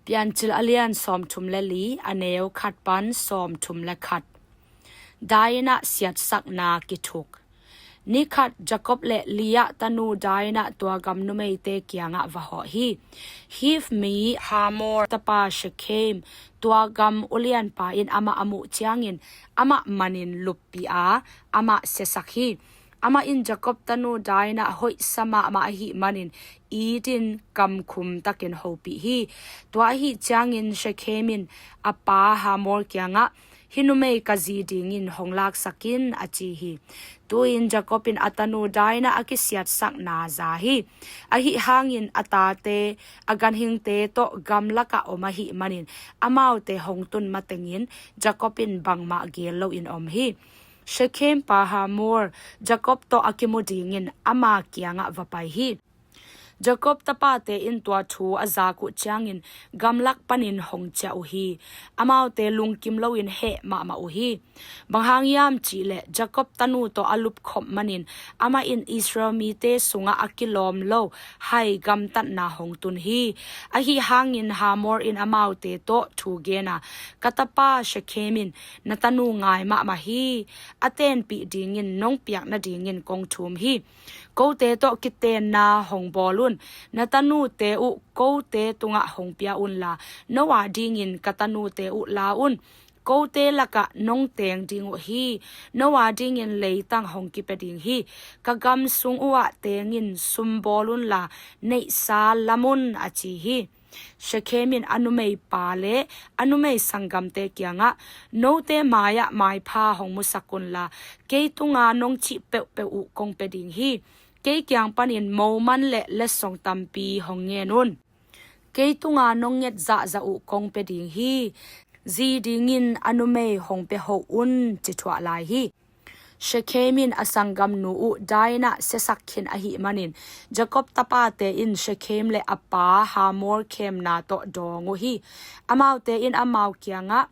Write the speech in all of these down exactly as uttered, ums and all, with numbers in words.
Piancil a lian sawmthum le li, a neu khat pan sawmthum le khat. Dinah siatsakna kithuk. Ni khat Jacob le Leah tanu Dinah tua gam numeite kiangah va hawh hi. Hiv mi Hamor tapa Shekhem tua gam ulianpa in amah a muh ciangin amah manin luppih a, amah siasak hi. Amah in Jacob tanu Dinah hoihsa mahmah ahih manin itin kamkhum takin hopih hi. Tua ahih ciangin Shekhem in a pa Hamor kiangah, "Hih numei ka zi dingin hong laksak in," a ci hi. Tu-in Jacob in a tanu Dinah a kisiatsakna za hi. Ahi hangin a tate, a ganhingte tawh gamlakah om ahih manin amaute hong tun matengin Jacob in bangmah gel loin om hi. Shekhem pa Hamor Jacob tawh a kimu dingin ama kiangah va pai hi. Jacob tapate in tua thu a zak uh ciangin gamlak panin hong ciah uh hi. Amaute lungkim loin heh mahmah uh hi. Bang hang hiam cihleh Jacob tanu tawh a lupkhop manin amah in Israel mite sungah a kilawm lo hai gamtatna hong tun hi. Ahi hangin Hamor in amaute tawh thu gen a, "Ka tapa Shekhem in na tanu ngai mahmah hi. A tenpih dingin nong piak nadingin kong thum hi. Kote tawh kitenna hong bawl un. Na tanute uh kote tungah hong pia unla, no a dingin ka tanute uh la un. Kote lakah nong teng ding uh hi. No a dingin leitang hong kipia ding hi. Ka gam sung uhah tengin sum bawl unla, neihsa lam un," a ci hi. Shekhem in a numei pa le a numei sanggamte kiangah, "Note mai-ah maipha hong musak unla, kei tunga nong cih peuhpeuh uh kong pia ding hi. Kei kiang panin moman le letsong tampi hong ngen un. Kei tunga nong nget zahzah uh kong pia ding hi. Zi dingin a numei hong pia hoh un," ci thuah lai hi. Shekhem in a sanggamnu uh Dinah siasak khin ahih manin Jacob tapate in Shekhem le a pa Hamor khemna tawh dawng uh hi. Amaute in amau kiangah,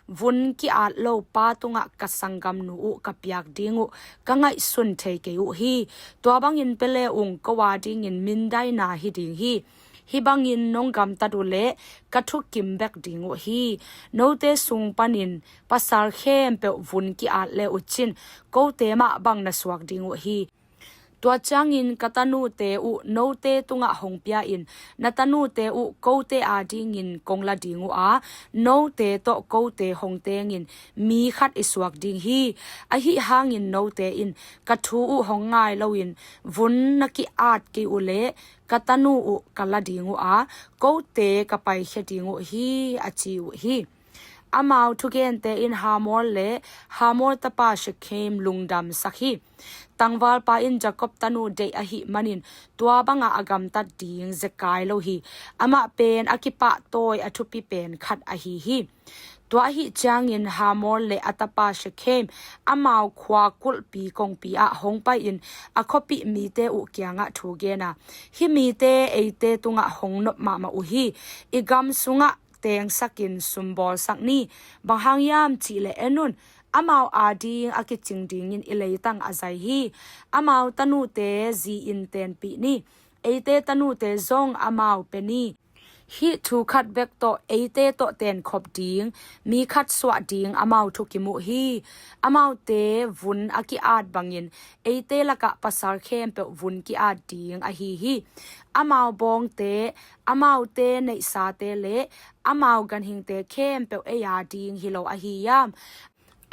"Vun ki-at lo pa tungah ka sanggamnu uh ka piak ding uh ka ngaihsun thei kei uh hi. Tua bangin pia le ung, ko a dingin mindaina hi ding hi. Hih bangin nong gamtat uh leh ka thukim bek ding uh hi. Note sung panin pasal khempeuh vun ki-at le uh cin, kote mah bang na suak ding uh hi. Tua ciangin ka tanute uh note tungah hong pia-in, na tanute uh kote a dingin kong la ding uh a, note tawh kote hong tengin mi khat i suak ding hi. Ahi hangin note in ka thu uh hong ngai loin vun na ki-at kei uh leh ka tanu uh ka la ding uh a, kote ka paikhia ding uh hi," a ci uh hi. Amau thugente in Hamor le Hamor tapa Shekhem lungdamsak hi. Tangvalpa in Jacob tanu deih ahih manin tua banga a gamtat ding zekai lo hi. Amah pen a kipahtawi a thupi pen khat ahi hi. Tua ahih ciangin Hamor le a tapa Shekhem amau khua kulhpi kongpi ah hong pai-in a khuapih mite uh kiangah thu gen a, "Hih mite eite tungah hong nop mahmah uh hi. I gam sungah tengsakin sumbawlsak ni. Bang hang hiam cihleh en un, amau ading a kicing dingin i leitang a zai hi. Amau tanute zi-in tenpih ni. Eite tanute zong amau pia ni. Hih thu khat bek tawh eite tawh tenkhop ding mi khat suah ding amau thukim uh hi. Amaute vun a ki-at bangin eite lakah pasal khempeuh vun ki-at ding ahi hi. Amau bawngte, amaute neihsate le amau ganhingte khempeuh ei ading hi lo ahi hiam?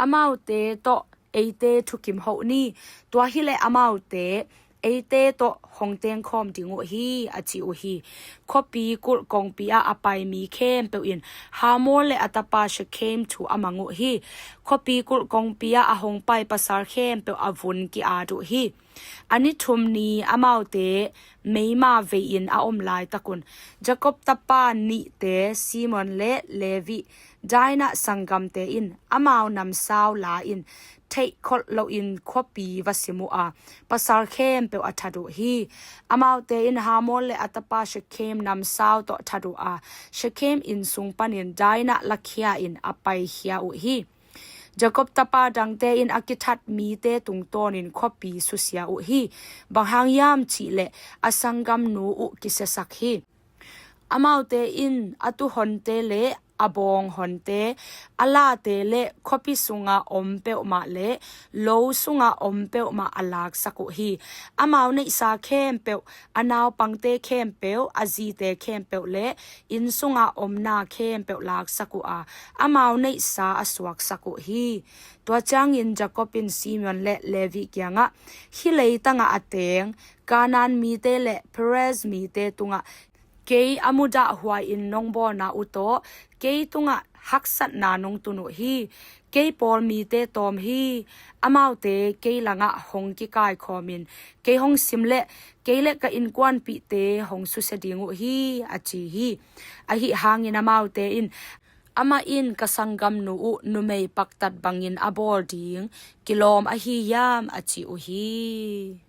Amaute tawh eite thukim hoh ni. Tua hileh amaute eite tawh hong tengkhawm ding uh hi," a ci uh hi. Khuapi kulh kongpi ah a pai mi khempeuh in Hamor le a tapa Shekhem thu a mang uh hi. Khuapi kulh kongpi ah a hong pai pasal khempeuh a vun ki-at uh hi. A ni thum ni amaute meima vei-in a om laitakun Jacob tapa nihte Simeon le Levi, Dinah sanggamte in amau namsau la-in theihkholh loin khuapi va sim uh a, pasal khempeuh a that uh hi. Amaute in Hamor le a tapa Shekhem namsau tawh that uh a, Shekhem inn sung panin Dinah lakhia-in a paikhia uh hi. Jacob tapa dangte in a kithat mite tungtawnin khuapi susia uh hi. Bang hang hiam cihleh a sanggamnu uh kisiasak hi. Amaute in a tuuhonte le a bawnghonte, a late le khuapi sunga om peuhmah le lo sunga om peuhmah a laksak uh hi. Amau neihsa khempeuh, a naupangte khempeuh, a zite khempeuh le inn sunga omna khempeuh laksak uh a, amau neihsa a suaksak uh hi. Tua ciangin Jacob in Simeon le Levi kiangah, "Hih leitangah a teng Kanaan mite le Perez mite tungah kei a mudahhuai-in nong bawlna uh tawh kei tungah haksatna nong tun uh hi. Kei pawl mite tawm hi. Amaute kei langah hong kikaikhawmin kei hong sim leh kei le ka innkuanpihte hong susia ding uh hi," a ci hi. Ahi hangin amaute in, "Amah in ka sanggamnu uh numei paktat bangin a bawl ding kilawm ahi hiam?" a ci uh hi.